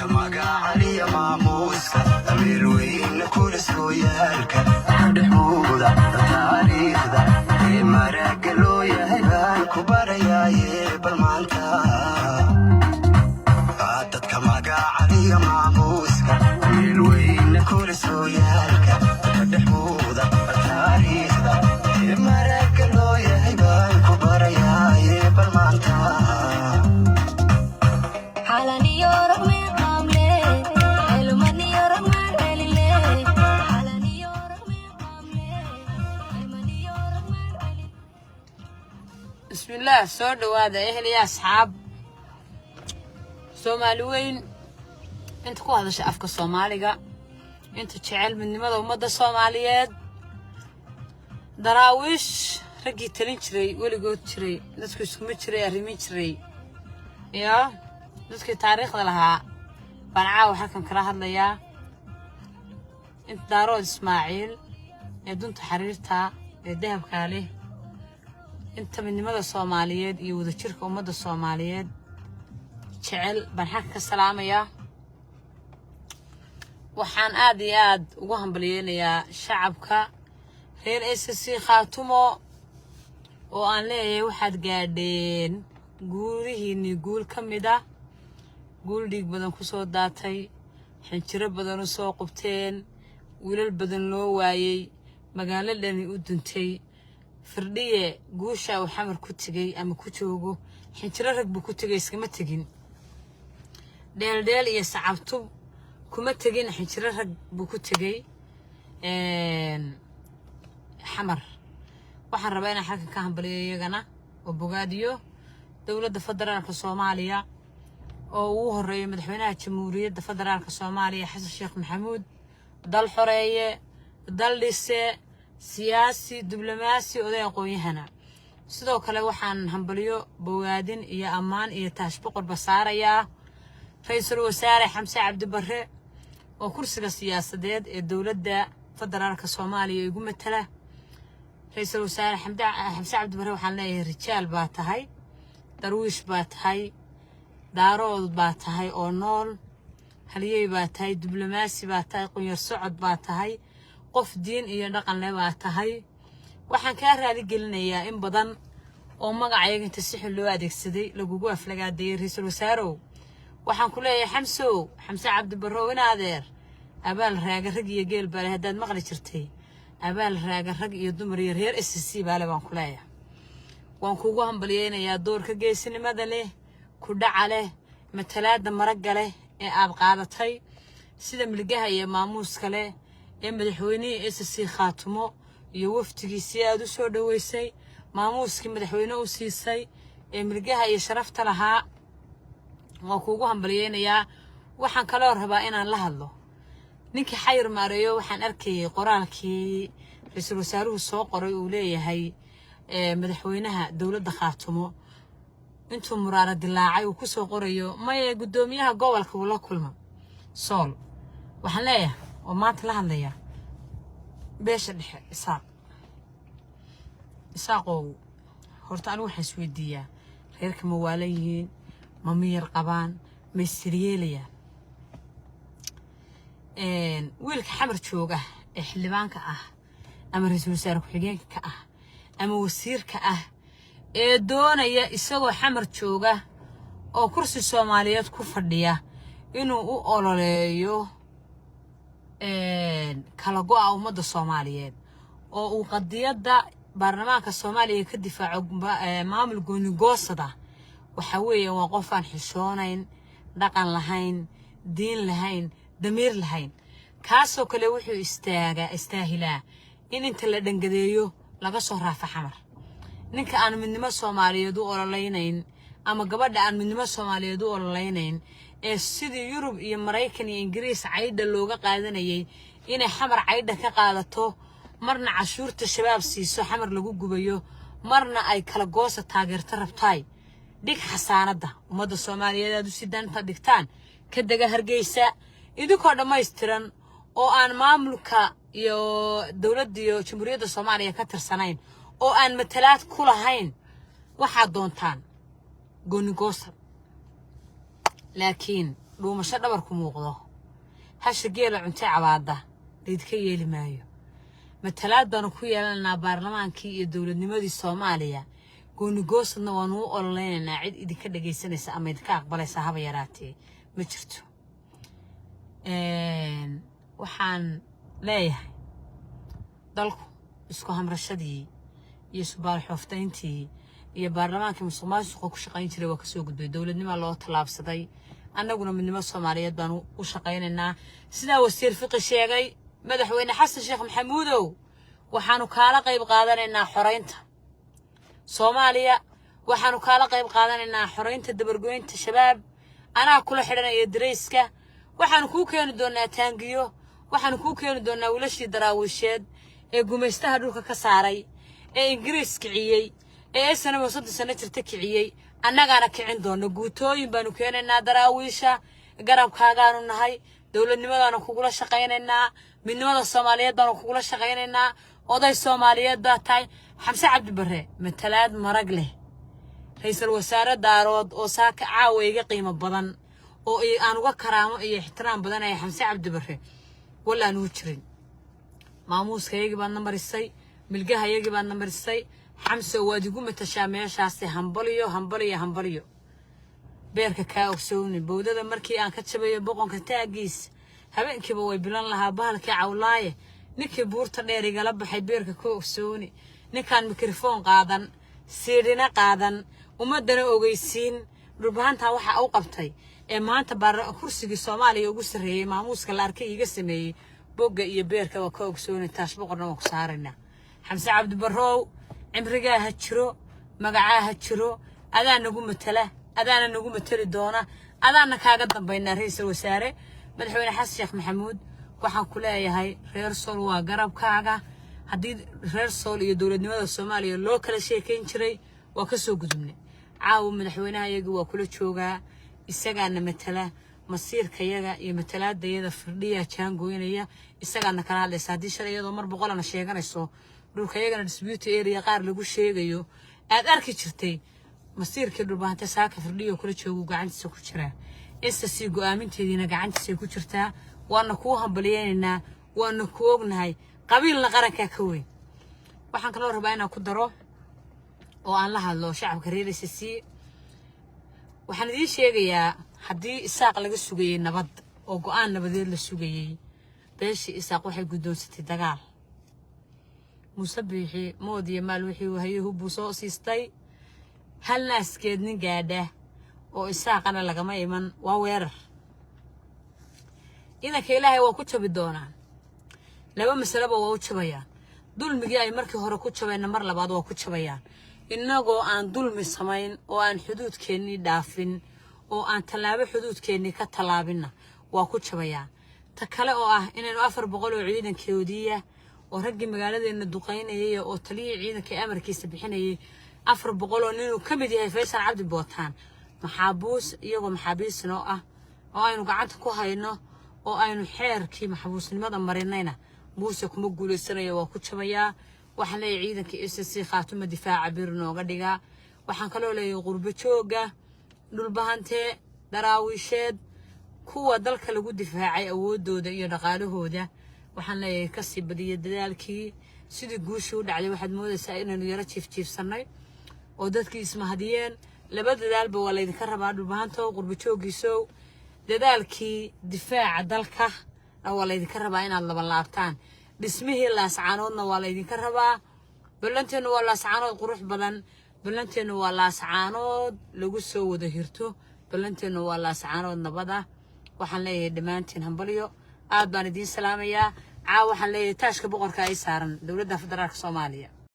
Dadka magacaliya maamuuska meel weyna kula sooyaalka ka dhex muuqda taariikhda ee maraaga loo yahay baan ku barayaaye bal maanta. Dadka magacaliya maamuuska meel weyna kula sooyaalka ka dhex muuqda taariikhda ee maraaga loo yahay baan ku barayaaye bal maanta. Xalaniyo rag meeqaamle, elmaniyo rag maalcelile. Xalaniyo rag meeqaamle, elmaniyo rag maalcelile. Bismillaah, soo dhowaada ehel iyo asxaab, Soomaali weyn, inta ku hadasha afka Soomaaliga, inta jecel midnimada ummadda Soomaaliyeed, Daraawiish raggii talin jiray, weligood jiray, dadku iskuma jiray, arrimin jiray iyo dadkii taariikhda lahaa baan caawa halkan kala hadlayaa. Inta Daarood Ismaaciil ee dunta xariirta ee dahabkaa leh, inta midnimada Soomaaliyeed iyo wadajirka ummadda Soomaaliyeed jecel baan xagga ka salaamayaa. Waxaan aad iyo aad ugu hambalyeynayaa shacabka reer SSC Khaatumo oo aan leeyahay waxaad gaadheen guulihiinnii guul ka mid ah, guul dhiig badan ku soo daatay, xinjiro badan u soo qubteen, wiilal badan loo waayey, magaalo dhani u duntay. Firdhiye guusha uu Xamar ku tegey ama ku joogo xinjiro rag buu ku tegay, iskama tegin dheeldheel iyo sacabtub kuma tegin, xinjiro rag buu ku tegey Xamar. Waxaan rabaa inaan xalkan ka hambaliyo iyagana oo bogaadiyo dowladda federaalka Soomaaliya oo ugu horeeyo madaxweynaha Jamhuuriyadda Federaalka Soomaaliya, Xasan Sheekh Maxamuud, dal xoreeye, dal dhise, siyaasi, diblomaasi, oday, aqoon-yahana. Sidoo kale waxaan hambaliyo, bogaadin iyo ammaan iyo taash boqorba saarayaa ra-iisul wasaare Xamse Cabdi Barre oo kursiga siyaasadeed ee dowladda federaalka Soomaaliya igu matala. Ra-iisul wasaare Xamse Cabdi Barre waxaan leeyahay: rijaal baa tahay, darwiish baa tahay, Daarood baa tahay oo nool, haliyey baa tahay, diblomaasi baa tahay, qunyar socod baa tahay, qof diin iyo dhaqan leh baa tahay. Waxaan kaa raali gelinayaa in badan oo magacayaga inta si xun loo adeegsaday lagugu aflagaadeeyey. Ra-iisul wasaarow, waxaan ku leeyahay, Xamsow, Xamse Cabdi Barrow, in adeer, abaal raaga rag iyo geel baale haddaad maqli jirtay, abaal raaga rag iyo dumar iyo reer SSC baale baan ku leeyahay. Waan kugu hambalyeynayaa doorka geesinimada leh, ku dhaca leh, matalaadda maragga leh ee aad qaadatay, sida milgaha iyo maamuuska leh ee madaxweynihii SSC Khaatumo iyo wafdigiisii aad u soo dhoweysay, maamuuskii madaxweyne u siisay ee milgaha iyo sharafta lahaa waan kuugu hambalyeynayaa. Waxaan kaloo rabaa inaan la hadlo ninkii Xayir Maareeyo. Waxaan arkayay qoraalkii ra-iisul wasaaruhu soo qoray uu leeyahay madaxweynaha dowladda Khaatumo intuu muraara dilaacay uu kusoo qorayo maya, guddoomiyaha gobolka uu la kulma Sool. Waxaan leeyahay oo maanta la hadlayaa beesha dhexe, Isaaq. Isaaqow, horta anigu waxaan isweydiiyaa, reerka ma waalan yihiin? Ma miyar qabaan? Ma istiryeelayaan? Wiilka Xamar jooga ee xildhibaanka ah ama ra-iisul wasaare ku-xigeenka ka ah ama wasiirka ah ee doonaya isagoo Xamar jooga oo kursi Soomaaliyeed ku fadhiya inuu u ololeeyo kala go'a ummadda Soomaaliyeed oo uu qadiyadda baarlamaanka Soomaaliya ka difaaco maamul goonigoosada, waxa weeye waa qof aan xishoonayn, dhaqan lahayn, diin lahayn, damiir lahayn. Kaasoo kale wuxuu istaagaa, istaahilaa in inta la dhangadeeyo laga soo raafo Xamar. Ninka aan midnimo Soomaaliyeed u ololeynayn ama gabadha aan midnimo Soomaaliyeed u ololeynayn ee sidii Yurub iyo Maraykan iyo Ingiriis caydha looga qaadanayay inay Xamar caydha ka qaadato, marna cashuurta Shabaab siiso Xamar lagu gubayo, marna ay kala goosa taageerto rabtaay, dhig xasaanadda ummadda Soomaaliyeed aad u sidaan intaad dhigtaan ka dega Hargeysa idinkoo dhammaystiran oo aan maamulka iyo dowladda iyo Jamhuuriyadda Soomaaliya ka tirsanayn oo aan matalaad ku lahayn. Waxaad doontaan goonigoosa, laakiin Dhuumasho dhabarku muuqdo, hasha geela cunte cabaada, laydinka yeeli maayo. Matalaad baanu ku yeelanaynaa baarlamaankii iyo dowladnimadii Soomaaliya. Goonigoosadna waanu u ololeynaynaa. Cid idinka dhagaysanaysa ama idinka aqbalaysa haba yaraatee ma jirto. Waxaan leeyahay, dalku isku hamrashadii iyo isbaalxooftayntii iyo baarlamaankii musuq maasuqa ku shaqayn jiray waa kasoo gudbay. Dowladnimaa loo tallaabsaday. Annaguna midnimo Soomaaliyeed baanu u shaqaynaynaa, sidaa wasiir Fiqi sheegay. Madaxweyne Xasan Sheekh Maxamuudow, waxaanu kaala qayb qaadanaynaa xoreynta Soomaaliya, waxaanu kaala qayb qaadanaynaa xoreynta, dabargoynta Shabaab. Anaa kula xidhanaya darayska. Waxaanu kuu keeni doonaa taangiyo, waxaanu kuu keeni doonaa wiilashii Daraawiisheed ee gumaystaha dhulka ka saaray, ee Ingiriis kiciyey, ee sanaba 30 sano jirta kiciyey. Annagaana kicin doona. Guutooyin baanu keenaynaa Daraawiisha. Garabkaagaanu nahay, dowladnimadaanu kugula shaqaynaynaa, midnimada Soomaaliyeed baanu kugula shaqaynaynaa. Oday Soomaaliyeed baa tahay, Xamse Cabdi Barre. Matalaad marag leh, ra-iisul wasaare Daarood oo saaka caawa iga qiimo badan oo aan uga karaamo iyo ixtiraam badanaya Xamse Cabdi Barre wallaan uu jirin. Maamuuskayagii baadna marisay, milgahayagii baadna marisay. Xamse, waad igu matashaa meeshaasi. Hambaliyo, hambaliyo, hambaliyo. Beerka kaa ogsowni, bowdada markii aan ka jabayo boqonka taagiis, habeenkiiba way bilan lahaa bahalkii cawlaaye. Ninkii buurta dheer igala baxay, beerka ka ogsooni. Ninkaan mikrofoon qaadan, siidhina qaadan, ummadana ogeysiin Dhulbahantaa waxa u qabtay ee maanta kursigii Soomaaliya ugu sarreeyey, maamuuska la arkay iiga sameeyey, bogga iyo beerka waa ka ogsooni. Taash boqorna waan ku saaraynaa. Xamse Cabdi Barrow, cimrigaa ha jiro, magacaa ha jiro. Adaa nagu matala, adaana nagu matali doona, adaana kaaga dambaynaa. Ra-iisul wasaare, madaxweyne Xasan Sheekh Maxamuud, waxaan ku leeyahay reer Sool waa garabkaaga. Haddii reer Sool iyo dowladnimada Soomaaliya loo kala sheekayn jiray, waa ka soo gudubnay. Caawa madaxweynaha iyaga waa kula joogaa, isagaana matala. Masiirkayaga iyo matalaadayada Firdhiya jaangoynaya, isagaana kala hadlaysa. Haddii shalay iyadoo mar boqolana sheeganayso, dhulkayagana dispute area qaar lagu sheegayo aad arki jirtay, masiirkii Dhulbahante saaka Firdhiyo kula joogu gacantiisa ku jiraa. SSC go-aaminteediina gacantiisay ku jirtaa. Waana kuu hambaliyeynaynaa, waana ku ognahay. Qabiilna qarankaa ka weyn. Waxaan kaloo rabaa inaan ku daro oo aan la hadlo shacabka reer SSC. Waxaan idiin sheegayaa, haddii Isaaq laga sugayey nabad oo go-aan nabadeed la sugayey, beeshii Isaaq waxay guddoonsatay dagaal. Muuse Biixi mood iyo maal wixii uu hayay hubbuu soo siistay. Hal naaskeed nin gaadha oo Isaaqana lagama iman. Waa weerar. Ciidanka Ilaahay waa ku jabi doonaan. Laba masaleba waa u jabayaan. Dulmigii ay markii hore ku jabeenna mar labaad waa ku jabayaan. Innagoo aan dulmi samayn oo aan xuduudkeennii dhaafin oo aan tallaabo xuduudkeennii ka tallaabinna waa ku jabayaan. Ta kale oo ah inaynu 400 oo ciidankoodiiya oo raggii magaaladeenna duqaynayay oo taliyihii ciidanka amarkiisa bixinayay, 400 oo ninuu ka mid yahay Faysal Cabdi Bootaan, maxaabuus, iyagoo maxaabiisnoo ah oo aynu gacanta ku hayno oo aynu xeerkii maxbuusnimada marinayna, Muuse kuma guulaysanayo, waa ku jabayaa. Waxaan leeyahay ciidanka SSC Khaatuma, difaaca bir nooga dhigaa. Waxaan kaloo leeyahay qurbo jooga Dhulbahantee, Daraawiisheed, kuwa dalka lagu difaacay awoodooda iyo dhaqaalahooda, waxaan leeyahay kasii badiya dadaalkii. Sidii guushii u dhacday waxaad moodaysaa inaynu yaro jiifjiifsannay oo dadkii ismahadiyeen. Laba dadaalba waa laydinka rabaa, Dhulbahantow, qurbo jooggiisow. Dadaalkii difaaca dalka waa laydinka rabaa inaad labalaabtaan. Dhismihii Laascaanoodna waa laydinka rabaa. Ballanteennu waa Laascaanood qurux badan. Ballanteennu waa Laascaanood lagu soo wada hirto. Ballanteennu waa Laascaanood nabada. Waxaan leeyahay dhammaantiin hambalyo. Aad baan idiin salaamayaa. Caawa waxaan leeyahay taashka boqorka ay saaran dowladda federaalka Soomaaliya.